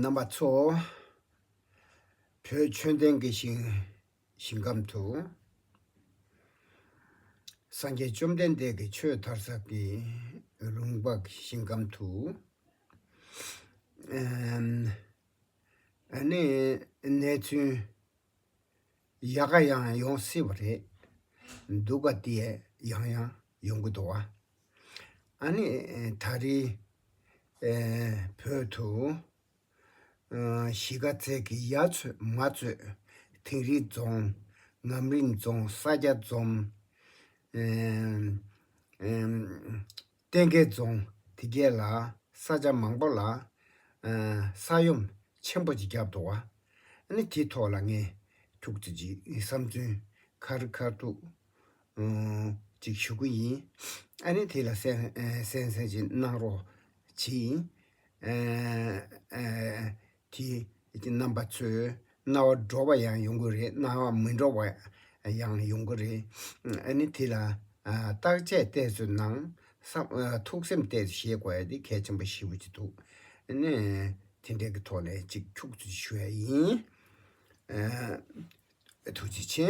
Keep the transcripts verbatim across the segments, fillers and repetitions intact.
རྣམ་པ་ཚོ། བོད་ཆོས་ལྡན་གྱི་ཞིང་ཞིང་ཁམས་དུ། སངས་རྒྱས་བཅོམ་ལྡན་འདས་ཀྱི་ཆོས་དར་ས་གི་ལུང་པ་གི་ཞིང་ཁམས་དུ། ཨ་ནི་གནས་ཚུལ་ཡག་ག་ཡང་ཡོང་སྲིད་པ་རེད། སྡུག་ག་དེ་ཡང་ཡང་ཡོང་གི་འདུག་བ། ཨ་ནི་ད་རེས་བོད་དུ་གཞིས་ཀ་རྩེ་གི་ཡ་ཚོད་མ་ཚོད་དིང་རི་རྫོང་། ངམ་རིང་རྫོང་། ས་སྐྱ་རྫོང་། གཏན་དགེ་རྫོང་དེ་གས་ལ་ས་ཆ་མང་པོ་ལ་ས་ཡོམ་ཆེན་པོ་ཅིག་བརྒྱབ་འདུག་བ། ཨ་ནི་དེའི་ཐོག་ལ་ངས་ཁྱུག་ཙམ་ཅིག་བསམ་ཚུལ་ཁ་རི་ཁ་ཐུག་ཅིག་ཞུ་གི་ཡིན། ཨ་ནི་དེ་ལ་གསན་གསན་གསན་ཅིག་གནང་རོགས་གྱིས། དེ་རྣམ་པ་ཚོས་རྣ་བ་འགྲོ་བ་ཡང་ཡོང་གི་རེད། རྣ་བ་མི་འགྲོ་བ་ཡང་ཡོང་གི་རེད། ཨ་ནི་དེ་ལ་བརྟག་དཔྱད་ཏོག་ཙམ་གནང་། བསམ་ཐུགས་སེམས་ཏོག་ཙམ་བཞེས་དགོས་ཡ་དེ་གལ་ཆེན་པོ་ཞེ་པོ་ཅིག་འདུག་ཨ་ནི་དེ་འདྲའི་གི་ཐོག་ནས་ཅིག་ཁྱུག་ཙམ་ཞུ་ཡ་ཡིན། ཐུགས་རྗེ་ཆེ།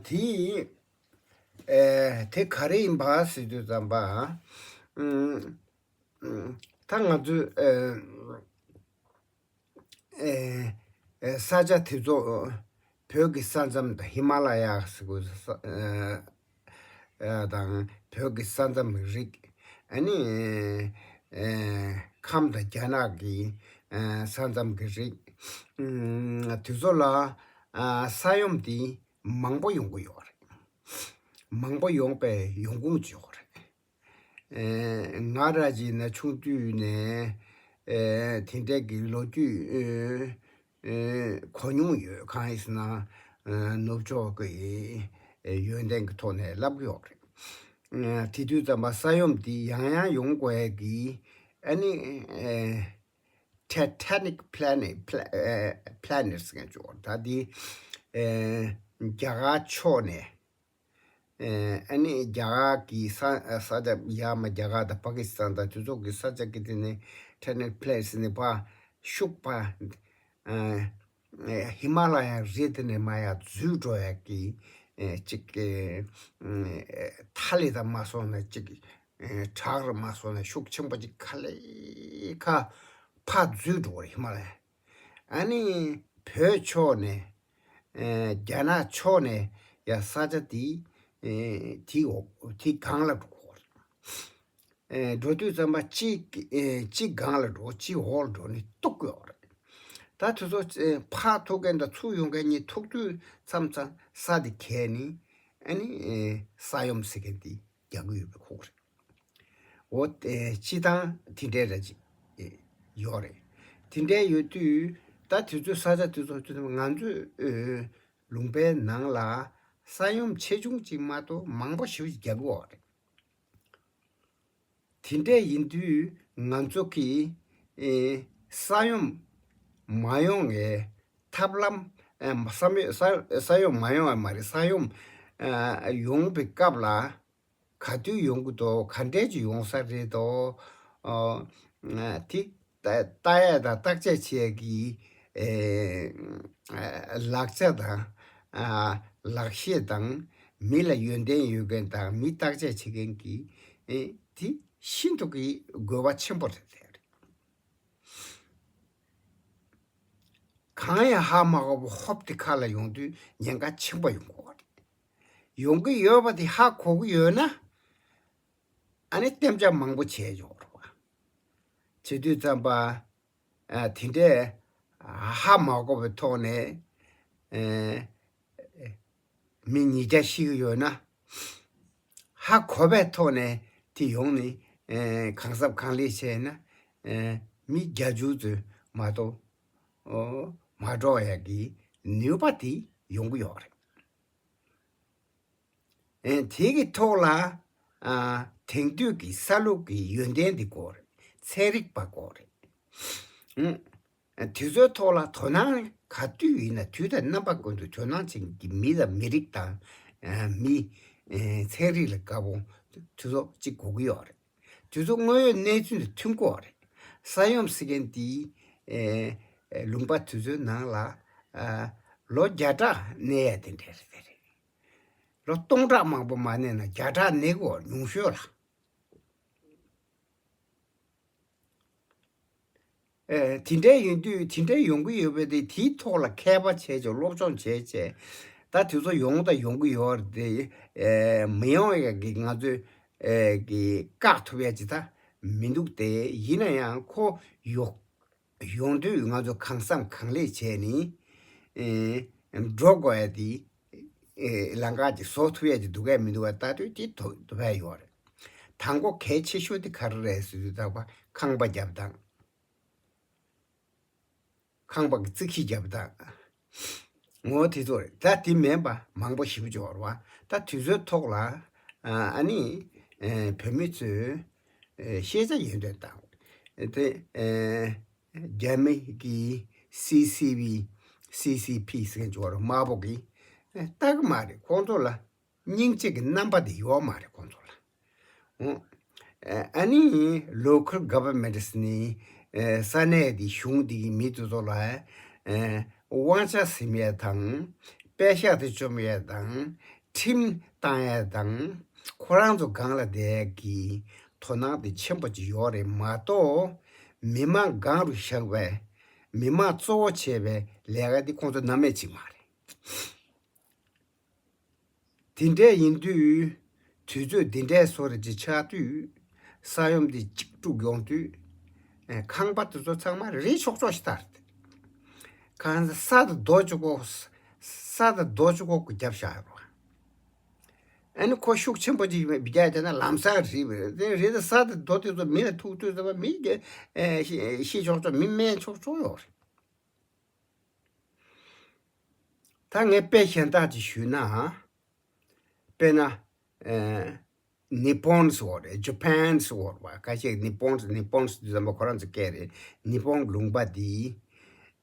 དེ་དེ་ག་རེ་ཡིན་པ་ཟེར་དུས་ཙམ་པ། ད་ང་ཚོས་ས་ཆ་དེ་ཚོ་བོད་ཀྱི་ས་མཚམས་དང་ཧི་མ་ལ་ཡ་ཟེར་དགོས་ས་དང་བོད་ཀྱི་ས་མཚམས་རིགས། ཨ་ནི་ཁམས་དང་རྒྱ་ནག་གི་ས་མཚམས་ཀྱི་རིགས། དེ་ཚོ་ལ་ས་ཡོམ་དེ་མང་པོ་ཡོང་གི་ཡོད་རེད། མང་པོ་ཡོང་པའི་ཡོང་ཁུངས་ཅིག་ཡོད་རེད། ང་རང་ཅིག་ན་ཆུང་དུས་ནས་དེ་འདྲའི་གི་ལོ་རྒྱུས་གོ་མྱོང་ཡོད། གང་ཡིན་ཟེར་ན་ནུབ་ཕྱོགས་ཀྱི་ཡོན་ཏན་གྱི་ཐོག་ནས་ལབ་ཀྱི་ཡོད་རེད། དེ་དུས་ཙམ་པ་ས་ཡོམ་འདི་ཡང་ཡང་ཡོང་དགོས་ཀྱི། ཨ་ནི་Tectonic Planet Planets ཟེར་མཁན་ཅིག་ཡོད་རེད། ད་འདི་རྒྱ་གར་ཕྱོགས་ནས། ཨ་ནི་རྒྱ་གར་གྱི་ས་ས་ཆ་ཡར་མར་རྒྱ་གར་དང་པ་ཀི་སི་ཐན་དང་དེ་ཚོ་གི་ས་ཆ་གི་དེ་ནས་Tectonic Plates ནི་ཕར་ཤུགས་ཕར་ཧི་མ་ལ་ཡ་རི་དེ་ནས་མར་ཡར་འཛུལ་འགྲོ་ཡ་གི་ཅིག་ཐ་ལི་དང་མ་སོང་ན་ཅིག་བྲག་རི་མ་སོང་ན་ཤུགས་ཆེན་པོ་ཅིག་ཁ་ལས་ཁ་ཕར་འཛུལ་འགྲོ་བ་རེད། ཧི་མ་ལ་ཡ། ཨ་ནི་བོད་ཕྱོགས་ནས་རྒྱ་ནག་ཕྱོགས་ནས་ཡ་ས་ཆ་དེ་དེའི་འོག་དེའི་སྒང་ལ་འགྲོ་གི་ཡོད་རེད། འགྲོ་དུས་ཙམ་པ་གཅིག་གཅིག་སྒང་ལ་འགྲོ། གཅིག་འོག་ལ་འགྲོ་ནས་གཏུག་གི་ཡོད་རེད། ད་དེ་ཚོ་ཕར་ཐུག་མཁན་དང་ཚུར་ཡོང་མཁན་གཉིས་ཐུག་དུས་མཚམས་མཚམས་ས་དེ་གས་ནི་ཨ་ནི་ས་ཡོམ་ཟེར་མཁན་དེ་རྒྱག་གི་ཡོད་པའི་ཁུངས་རེད། འོ་དེ་སྤྱི་བཏང་དེ་འདྲའི་ར་ཅིག་ཡོད་རེད། དེ་འདྲའི་ཡོད་དུས་ད་དེ་ཚོའི་ས་ཆ་དེ་ཚོ་ང་ཚོའི་ལུང་པའི་ནང་ལ་ས་ཡོམ་ཆེ་ཆུང་ཅིག་མ་གཏོགས་མང་པོ་ཞེ་པོ་ཅིག་རྒྱག་གི་ཡོད་རེད། དེ་འདྲ་ཡིན་དུས་ང་ཚོ་གིས་ཨེ་ས་ཡོམ་མ་ཡོང་བའི་ཐབས་ལམ། ཨེ་ས་ཡོམ་ས་ས་ཡོམ་མ་ཡོང་བ་མ་རེད། ས་ཡོམ་ཨ་ཡོང་བའི་སྐབས་ལ་ག་དུས་ཡོང་གི་འདུག་ག་འདྲས་ཅིག་ཡོང་ས་རེད་དོ། ཨ་དེ་ལྟ་ལྟ་ཡ་དང་བརྟག་དཔྱད་བྱེད་ཡ་གི་ཨེ་ལག་ཆ་དང་ཨ་ལག་ཤེས་དང་མི་ལ་ཡོན་ཏན་ཡོད་མཁན་དང་མི་བརྟག་དཔྱད་བྱེད་མཁན་གྱི་ཨེ་དེ་ཤིན་ཏུ་གི་དགོས་པ་ཆེན་པོ་རེད་དེ། གང་ཡང་ཧ་མ་གོ་བ་ཧོབ་དེ་ཁ་ལ་ཡོང་དུས་ཉེན་ཁ་ཆེན་པོ་ཡོང་གི་ཡོད་རེད། ཡོང་གི་ཡོད་པ་དེ་ཧ་གོ་གི་ཡོད་ན་ཨ་ནི་གཏན་འཇགས་མང་པོ་བྱས་ཡོད་རེད་བ། བྱེད་དུས་ཙམ་པ། ཨ་དེ་འདྲས་ཧ་མ་གོ་བའི་ཐོག་ནས་ཨེ་མི་ཉིས་བརྒྱ་ཤི་གི་ཡོད་ན། ཧ་གོ་བའི་ཐོག་ནས་དེ་ཡོང་ནས་ཨེ་གང་གཟབ་གང་ལེགས་བྱས་ན་ཨེ་མི་བརྒྱད་ཅུ་ཙམ་མ་གཏོགས་ཨོ་མ་འགྲོ་ཡ་གི་ནུས་པ་དེ་ཡོང་གི་ཡོད་རེད། ཨེ་དེ་གི་ཐོག་ལ་ཨ་དེང་དུས་ཀྱི་ས་ལུགས་ཀྱི་ཡོན་ཏན་འདི་དགོས་རེད། ཚན་རིག་པ་དགོས་རེད། ཨུ་དེ་ཚོའི་ཐོག་ལ་དོ་སྣང་ག་དུས་ཡིན་ན་དུས་དང་རྣམ་པ་ཀུན་ཏུ་དོ་སྣང་བྱེད་མཁན་གྱི་མི་དང་མི་རིགས་དང་ཨ་མི་ཨེ་ཚན་རིག་ལ་དགའ་པོ་དེ་ཚོ་གཅིག་དགོས་ཀྱི་ཡོད་རེད། དེ་ཚོ་དངོས་ཡོད་གནས་ཚུལ་དང་མཐུན་དགོས་རེད། ས་ཡོམ་ཟེར་མཁན་དེ་ ཨེ་ལུང་པ་དེ་ཚོའི་ནང་ལ་ཨ་ལོ་བརྒྱ་ཕྲག་གནས་ཡ་དེ་འདྲ་རེད། ལོ་སྟོང་ཕྲག་མང་པོ་མ་གནས་ན་བརྒྱ་ཕྲག་གནས་དགོས་ཉུང་ཤོས་ལ། ཨེ་དེ་འདྲ་ཡིན་དུས་དེ་འདྲ་ཡོང་གི་ཡོད་པ་དེ་དེའི་ཐོག་ལ་མཁས་པ་བྱས་ཀྱང་སློབ་སྦྱོང་བྱས་བྱས་ད་དེ་ཚོ་ཡོང་དང་ཡོང་གི་ཡོད་རེད་དེ། ཨེ་མི་ཡོང་ཡ་གི་ང་ཚོས་ཨེ་གི་བཀག་ཐུབ་ཡ་ཅིག་ད་མི་འདུག་སྟེ། ཡིན་ན་ཡང་ཁོ་ཡོང་ཡོང་དུས་ང་ཚོ་གང་བསམ་གང་ལེགས་བྱས་ནས་ཨེ་འགྲོ་དགོས་ཡ་དེ། ཨེ་ལམ་ཁ་ཅིག་བཟོ་ཐུབ་ཡ་ཅིག་འདུག་གས་མི་འདུག་གས་ལྟ་དུས་དེ་ཐུབ་ཐུབ་ཡ་ཡོད་རེད། དང་པོ་གལ་ཆེ་ཤོས་དེ་ག་རེ་རེད་ཟེར་དུས་ད་ཁང་པ་བརྒྱབ་སྟངས། ཁང་པ་གི་རྩིག་གི་རྒྱབ་དང་། ངོ་དེ་ཚོ་རེད། ད་དེ་མིན་པ་མང་པོ་ཞིག་འབྱོར་བ། ད་དུས་ཚོད་ཐོག་ལ་ཨ་ནི་བོད་མི་ཚོས་ཤེས་བྱ་ཡོན་ཏན་དང་དེ་རྒྱ་མི་གི་སི་སི་བི་སི་སི་ཕི་ཟེར་འབྱོར་དམར་པོ་གི་ལྟ་གི་མ་རེད། ཁོང་ཚོ་ལ་སྙིང་རྗེ་གི་རྣམ་པ་དེ་ཡོད་མ་རེད་ཁོང་ཚོ་ལ། ཨ་ནི་local government ནི་ས་གནས་དེ་གཞུང་དེ་གི་མི་དེ་ཚོ་ལ་དབང་ཆ་ཟིན་ཡས་དང་པེ་ཤག་དེ་བཅོམ་ཡས་དང་ཁྲིམས་བཏང་ཡས་དང་ཁོ་རང་ཚོ་སྒང་ལ་བསྡད་ཀྱི་དོ་སྣང་དེ་ཆེན་པོ་ཅིག་ཡོད་རེད་མ་གཏོགས། མི་མང་སྒང་རུ་བཞག་པའི་མི་མང་གཙོ་བོ་བྱས་པའི་ལས་ཀ་དེ་ཁོང་ཚོ་ནམ་ཡང་བྱེད་མ་རེད། དེ་འདྲས་ཡིན་དུས་དུས་ཚོད་འདི་འདྲས་བཟོ་རེ་ཅིག་ཆགས་དུས་ས་ཡོམ་འདི་གཅིག་དཀྲུག་ཡོང་དུས་ཁང་པ་དེ་ཚོ་ཚང་མ་རི་ཆོག་ཆོག་ཞིག་ལྟར། གང་ས་ས་དང་རྡོ་གཅིག་གོ། ས་དང་རྡོ་གཅིག་གོ་གི་རྒྱབ་བཞག་ཡོད་རེད། ཨ་ནི་ཁོ་ཤུགས་ཆེན་པོ་ཅིག་བརྒྱབ་བྱས་ན་ལམ་སང་རི་བ་རེད། རི་དང་ས་དང་རྡོ་དེ་ཚོ་མི་ལ་ཐུག་དུས་ཙམ་པ་མི་གི་ཤི་ཆོག་ཆོག་མི་རྨས་ཆོག་ཆོག་ཡོད་རེད། ད་ངས་དཔེ་གཞན་དག་ཅིག་ཞུས་ན། དཔེར་ན། ཨེ་ནི་པོན་ཟེར་བ་རེད། ཇ་པན་ཟེར་བ་རེད་པ། ཁ་ཤས་ནི་པོན་ནི་པོན་ཟེར་དུས་ཙམ་པ་ཁོ་རང་ཚོ་སྐད་རེད། ནི་པོན་ལུང་པ་འདི།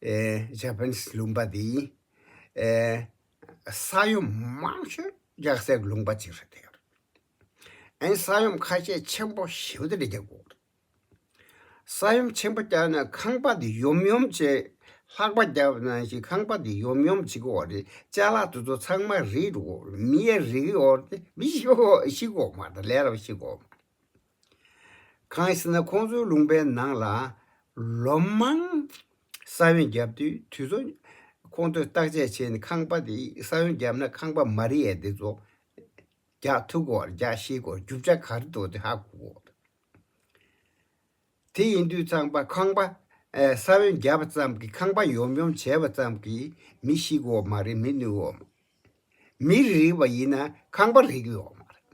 ཨེ་ཇ་པན་ལུང་པ་འདི། ཨེ་ས་ཡོམ་མང་ཤོས་རྒྱག་སའི་ལུང་པ་ཅིག་རེད་དེ། ཨེ་ས་ཡོམ་ཁ་ཤས་ཆེན་པོ་ཞེ་པོ་དེ་རེད་རྒྱག་གོ། ས་ཡོམ་ཆེན་པོ་བརྒྱབ་ན་ཁང་པ་འདི་ཡོམ་ཡོམ་བྱས། ལྷགས་པ་བརྒྱབ་ནང་བཞིན་ཁང་པ་འདི་ཡོམ་ཡོམ་བྱེད་ཀྱི་ཡོད་རེད། ཅ་ལག་དེ་ཚོ་ཚང་མ་རིག་འགྲོ་གི་ཡོད་རེད། མི་ཡང་རིག་གི་ཡོད་རེད། མི་ཤི་གོ་ཤི་གོ་མ་རེད། ལས་རབ་ཤི་གོ་མ་རེད། གང་ཡིན་ཟེར་ན་ཁོང་ཚོའི་ལུང་པའི་ནང་ལ་ལོ་མང་ས་ཡོམ་བརྒྱབ་དུས་དུས་ཚོད་ཁོང་ཚོས་བརྟག་དཔྱད་བྱས་ནས་ཁང་པ་འདི་ས་ཡོམ་བརྒྱབ་ན་ཁང་པ་མ་རིག་ཡས་འདི་ཚོ་རྒྱག་ཐུབ་གོ་རྒྱག་ཤེས་གོ་རྒྱུ་ཆ་ག་རེ་འདུག་དེ་ཧ་གོ་གོ། དེ་ཡིན་དུས་ཚང་པ་ཁང་པ་ཨེ་ས་བོན་བརྒྱབ་པ་ཙམ་གྱིས་ཁང་པ་ཡོམ་ཡོམ་བྱས་པ་ཙམ་གྱིས་མི་ཤི་གི་ཡོད་མ་རེད། མི་གནོད་ཡོད་མ་རེད། མི་རིག་པ་ཡིན་ན་ཁང་པ་རིག་གི་ཡོད་མ་རེད།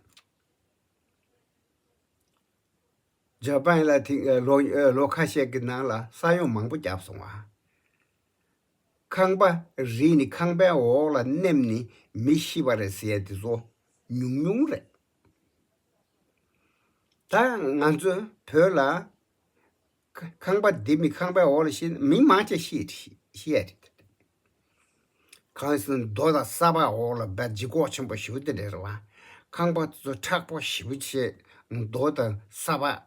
ཇ་པན་ལ་དེ་ལོ་ལོ་ཁ་ཤས་ཀྱི་ནང་ལ་ས་ཡོམ་མང་པོ་བརྒྱབ་སོང་བ། ཁང་པ་རིག་ནས་ཁང་པའི་འོག་ལ་མནན་ནས་མི་ཤི་བ་རེད་ཟེར་ཡ་དེ་ཚོ་ཉུང་ཉུང་རེད། ད་ང་ཚོ་བོད་ལ་ཁ་ཁང་པ་འདི་མི་ཁང་པའི་འོག་ལ་ཤི་མི་མང་ཆེ་ཤི་ཤི་ཡ་རེད། གང་ཟེར་ན་རྡོ་དང་ས་ཕག་འོག་ལ་བས་ལྗིད་ཁོག་ཆེན་པོ་ཞེ་པོ་དེ་འདྲ་རེད་བ། ཁང་པ་དེ་ཚོ་མཁྲེགས་པོ་ཞེ་པོ་བྱས། རྡོ་དང་ས་ཕག་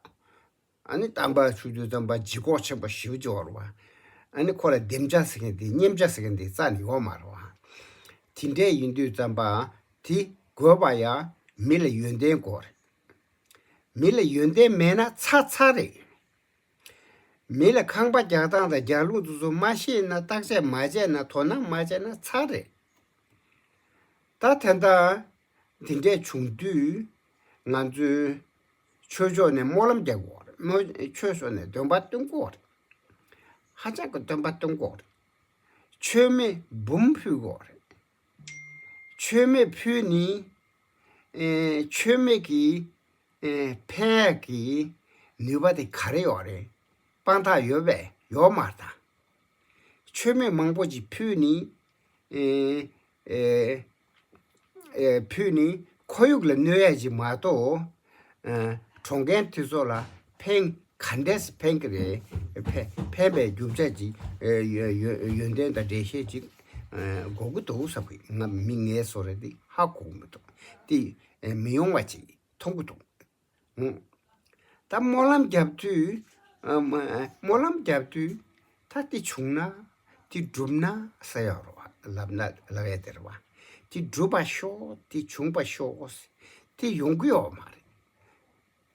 ཨ་ནི་གཏམ་པ་ཆུ་རྒྱུ་གཏམ་པ་ལྗིད་ཁོག་ཆེན་པོ་ཞེ་པོ་ཅིག་ཡོད་རེད་བ། ཨ་ནི་ཁོ་ལ་ལྡེམ་ལྕག་ཟེར་མཁན་དེ་མཉེན་ལྕག་ཟེར་མཁན་དེ་རྩ་ནས་ཡོད་མ་རེད་བ། དེ་འདྲས་ཡིན་དུས་ཙམ་པ་དེ་དགོས་པ་ཡ་མི་ལ་ཡོན་ཏན་དགོས་རེད། མི་ལ་ཡོན་ཏན་མེད་ན་ཚར་ཚར་རེད། མི་ལ་ཁང་པ་རྒྱག་སྟངས་དང་རྒྱག་ལུགས་དེ་ཚོ་མ་ཤེས་ན་བརྟག་དཔྱད་མ་བྱས་ན་དོ་སྣང་མ་བྱས་ན་ཚར་རེད། ད་དེ་འདྲ་དེ་འདྲས་བྱུང་དུས་ང་ཚོའི་ཆོས་ཕྱོགས་ནས་སྨོན་ལམ་རྒྱག་དགོས་རེད། སྨོན་ཆོས་ཕྱོགས་ནས་འདོན་པ་བཏོན་དགོས་རེད། ཧ་ཅང་གི་འདོན་པ་བཏོན་དགོས་རེད། མཆོད་མེ་འབུམ་ཕུལ་དགོས་རེད། མཆོད་མེ་ཕུལ་ནི་ཨེ་མཆོད་མེ་གི་ཨེ་ཕན་ཡག་གི་ནུས་པ་དེ་ག་རེ་ཡོད་རེད། དཔང་རྟགས་ཡོད་པས་ཡོད་མ་རེད་ད། མཆོད་མེ་མང་པོ་ཅིག་ཕུལ་ནི་ཨེ་ཨེ་ཨེ་ཕུལ་ནི་ཁོར་ཡུག་ལ་གནོད་ཡག་ཅིག་མ་གཏོགས། ཨ་གྲོངས་མཁན་དེ་ཚོ་ལ་ཕན་ག་འདྲས་ཕན་གྱི་རེད། ཕན་ཕན་པའི་རྒྱུ་ཆ་ཅིག་ཨ་ཡོ་ཡོ་ཡོན་ཏན་དང་འགྲེལ་བཤད་ཅིག་ཨ་དགོས་ཀྱི་འདུག་བསམ་གྱི། ང་མི་ངའི་བཟོ་འདྲ་འདི་ཧ་གོ་གི་མི་འདུག། དེ་ཨ་མི་ཡོང་བ་ཅིག་མཐོང་གི་འདུག། ཨ་ད་སྨོན་ལམ་རྒྱབ་དུས་ཨ་མ་སྨོན་ལམ་རྒྱབ་དུས་ད་ ད་དེ་བྱུང་ན་དེ་འགྲུབ་ན་ཟེར་ཡོད་རེད་བ། ལབ་ན་ལབ་ཡས་དེ་རེད་བ། དེ་འགྲུབ་པ་ཤོག་དེ་བྱུང་པ་ཤོག་དེ་ཡོང་གི་ཡོད་མ་རེད།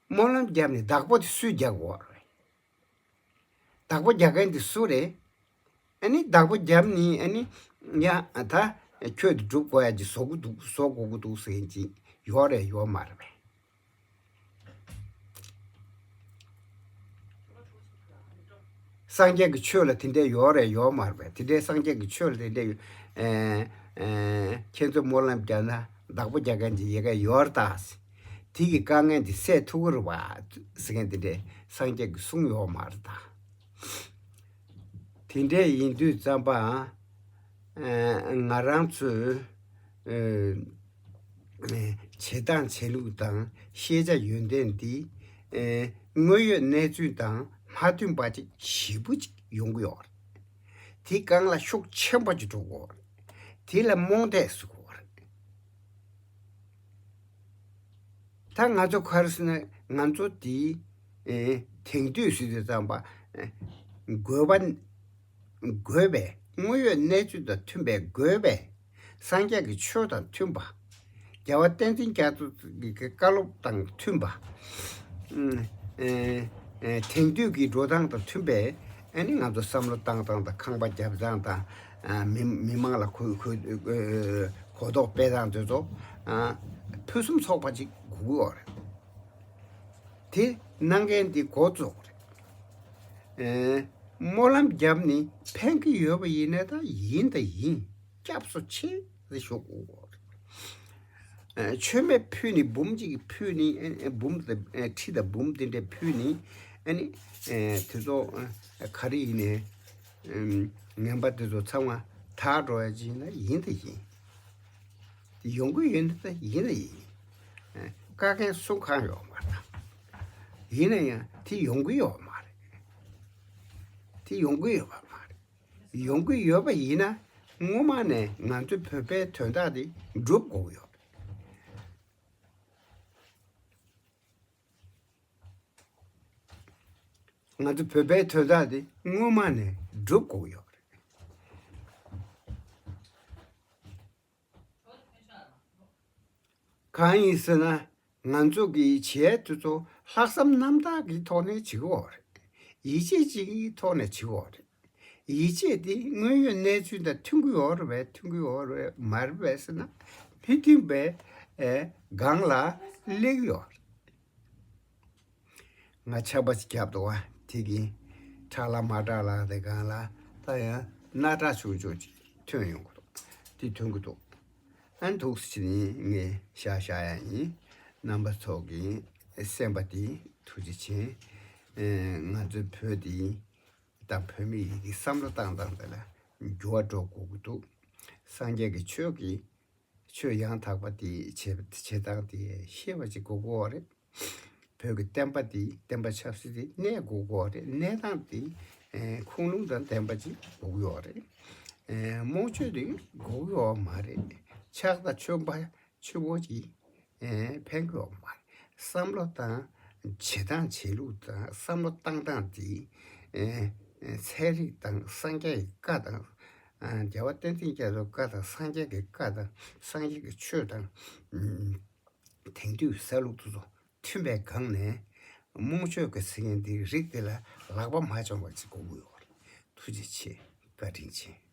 སྨོན་ལམ་བརྒྱབ་ནས་བདག་པོ་དེ་སུས་རྒྱག་དགོས་རེད། བདག་པོ་རྒྱག་མཁན་དེ་སུ་རེད། ཨ་ནི་བདག་པོ་བརྒྱབ་ནས་ཨ་ནི་ཡ་ད་ཁྱོད་དེ་སྒྲུབ་དགོས་ཡ་ཅིག་བཟོ་གི་འདུག་བཟོ་དགོས་ཀྱི་འདུག་ཟེར་མཁན་ཅིག་ཡོད་རེད་ཡོད་མ་རེད་པས། སངས་རྒྱས་ཀྱི་ཆོས་ལ་དེ་འདྲས་ཡོད་རེད་ཡོད་མ་རེད་པས། དེ་འདྲས་སངས་རྒྱས་ཀྱི་ཆོས་ལ་དེ་འདྲས་ཡོད། ཨེ་ཨེ་ཁྱེད་ཚོ་སྨོན་ལམ་བརྒྱབ་ན་བདག་པོ་རྒྱག་མཁན་ཅིག་ཡ་ག་ཡོད་རེད་ད། དེ་གི་དཀའ་ངལ་འདི་སེལ་ཐུབ་ཀྱི་རེད་བ་ཟེར་མཁན་དེ་འདྲས་སངས་རྒྱས་ཀྱིས་གསུངས་ཡོད་མ་རེད་ད། དེ་འདྲས་ཡིན་དུས་ཙམ་པ། ཨ་ང་རང་ཚོས་ཨ་བྱེད་སྟངས་བྱེད་ལུགས་དང་ཤེས་བྱ་ཡོན་ཏན་འདི་ཨ་དངོས་ཡོད་གནས་ཚུལ་དང་མ་མཐུན་པ་ཅིག་ཞེ་པོ་ཅིག་ཡོང་གི་ཡོད་རེད། དེ་སྒང་ལ་ཤུགས་ཆེན་པོ་ཅིག་འགྲོ་གི་ཡོད་རེད། དེ་ལ་རྨོངས་དད་ཟེར་གི་ཡོད་རེད། ད་ང་ཚོ་ག་རེ་ཟེར་ན་ང་ཚོ་འདི་ཨེ་དེང་དུས་ཟེར་དུས་ཙམ་པ་ཨེ་དགོས་པ་དགོས་པས་དངོས་ཡོད་གནས་ཚུལ་དང་མཐུན་པའི་དགོས་པས་སངས་རྒྱས་ཀྱི་ཆོས་དང་མཐུན་པ། རྒྱལ་བ་བསྟན་འཛིན་རྒྱ་མཚོ་གི་བཀའ་སློབ་དང་མཐུན་པ། ཨེ་ཨེ་དེང་དུས་ཀྱི་འགྲོ་སྟངས་དང་མཐུན་པའི་ཨ་ནི་ང་ཚོ་བསམ་བློ་བཏང་སྟངས་དང་ཁང་པ་རྒྱབ་སྟངས་དང་ཨ་མི་མི་མང་ལ་གུ་གུ་ཨེ་གོ་རྟོགས་སྤེལ་སྟངས་དེ་ཚོ་ཨ་ཕུན་སུམ་ཚོགས་པ་ཅིག་དགོས་ཀྱི་ཡོད་རེད། དེ་གནང་མཁན་དེ་འགོ་བཙུགས་རེད། ཨེ་སྨོན་ལམ་བརྒྱབ་ནས་ཕན་གྱི་ཡོད་པ་ཡིན་ན་ད་ཡིན་ད་ཡིན། སྐྱབས་སུ་མཆི་ཟེར་ཞུ་དགོས་རེད། ཨེ་མཆོད་མེ་ཕུལ་ནས་འབུམ་གཅིག་ཕུལ་ནས་ཨེ་ཨེ་འབུམ་དེ་ཨེ་ཁྲི་དང་འབུམ་དེ་འདྲ་ཕུལ་ནས་ཨ་ནི་ཨེ་དེ་ཚོ་ཨེ་ག་རེ་ཡིན་ནའི་ཨེམ་ངན་པ་དེ་ཚོ་ཚང་མ་དག་འགྲོ་ཡ་ཅིག་ཡིན་ན་ཡིན་ད་ཡིན། དེ་ཡོང་གི་ཡོད་ན་ད་ཡིན་ད་ཡིན། ཨེ་བཀག་མཁན་སུ་གང་ཡོད་མ་རེད། ཡིན་ན་ཡང་དེ་ཡོང་གི་ཡོད་མ་རེད། དེ་ཡོང་གི་ཡོད་པ་མ་རེད། ཡོང་གི་ཡོད་པ་ཡིན་ན་སྔོན་མ་ནས་ང་ཚོའི་བོད་པའི་དོན་དག་དེ་སྒྲུབ་དགོས་ཀྱི་ཡོད་རེད། ང་ཚོ་བོད་པའི་དོན་དག་དེ་སྔོན་མ་ནས་སྒྲུབ་དགོས་ཀྱི་ཡོད་རེད། གང་ཡིན་ཟེར་ན། ང་ཚོ་གིས་བྱེད་ཡས་དེ་ཚོ་ལྷག་བསམ་རྣམ་དག་གི་ཐོག་ནས་བྱེད་ཀྱི་ཡོད་རེད། ཡིད་ཆེས་གཅིག་གི་ཐོག་ནས་བྱེད་ཀྱི་ཡོད་རེད། ཡིད་ཆེས་དེ་དངོས་ཡོད་གནས་ཚུལ་དང་མཐུན་གྱི་ཡོད་རེད་པས་མཐུན་གྱི་ཡོད་རེད་པས་མ་རེད་པས་ཟེར་ན། མི་མཐུན་པའི་ཨེ་སྒང་ལ་སླེབས་ཀྱི་ཡོད་རེད། ང་ཆག་པ་ཞིག་བརྒྱབ་འདུག་བ། དེ་གིས་ཁྲག་ལ་མ་ཁྲག་ལ་དེ་སྒང་ལ་ད་ཡང་སྣ་ཁྲག་ཆུང་ཆུང་ཅིག་ཐོན་ཡོང་གི་འདུག་དེ་ཐོན་གྱི་འདུག་ཨ་ནི་འདུག་སེ་བྱས་ནས་ངས་བཞག་བཞག་ཡ་ཡིན། རྣམ་པ་ཚོ་གིས་གསན་པ་དེ་ཐུགས་རྗེ་ཆེ། ཨེ་ང་ཚོའི་བོད་འདི་དང་བོད་མི་ཡི་གི་བསམ་བློ་བཏང་སྟངས་དེ་ལ་འགྱུར་བ་འགྲོ་དགོས་ཀྱི་འདུག་སངས་རྒྱས་ཀྱི་ཆོས་ཀྱི་ཆོས་ཡང་དག་པ་དེ་བྱེད་བྱེད་སྟངས་དེ་ཤེས་པ་ཅིག་དགོས་ཀྱི་ཡོད་རེད། བོད་ཀྱི་བསྟན་པ་དེ་བསྟན་པ་ཆབ་སྲིད་དེ་གནས་དགོས་ཀྱི་ཡོད་རེད། གནས་སྟངས་དེ་ཨེ་ཁུངས་ལུང་དང་ལྡན་པ་ཅིག་དགོས་ཀྱི་ཡོད་རེད། ཨེ་རྨོངས་ཆོས་དེ་དགོས་ཀྱི་ཡོད་མ་རེད། ཕྱག་དང་མཆོད་པ་ཆུ་བོ་གཅིག་ཨེ་ཕན་གྱི་ཡོད་མ་རེད། བསམ་བློ་དང་བྱེད་སྟངས་བྱེད་ལུགས་དང་བསམ་བློ་བཏང་སྟངས་དེ་ཨེ་ཨེ་ཚན་རིག་དང་སངས་རྒྱས་ཀྱི་བཀའ་དང་ཨ་རྒྱལ་བ་བསྟན་འཛིན་རྒྱ་མཚོའི་བཀའ་དང་སངས་རྒྱས་ཀྱི་བཀའ་དང་སངས་རྒྱས་ཀྱི་ཆོས་དང་ཨུམ་དེང་དུས་གསར་ལུགས་དེ་ཚོ་མཐུན་པའི་སྒང་ནས་རྨོངས་ཆོས་ཀྱི་ཟེར་མཁན་དེའི་རིགས་དེ་ལ་ལག་པ་མ་བཅངས་པ་ཅིག་དགོས་ཀྱི་ཡོད་རེད། ཐུགས་རྗེ་ཆེ། བཀའ་དྲིན་ཆེ།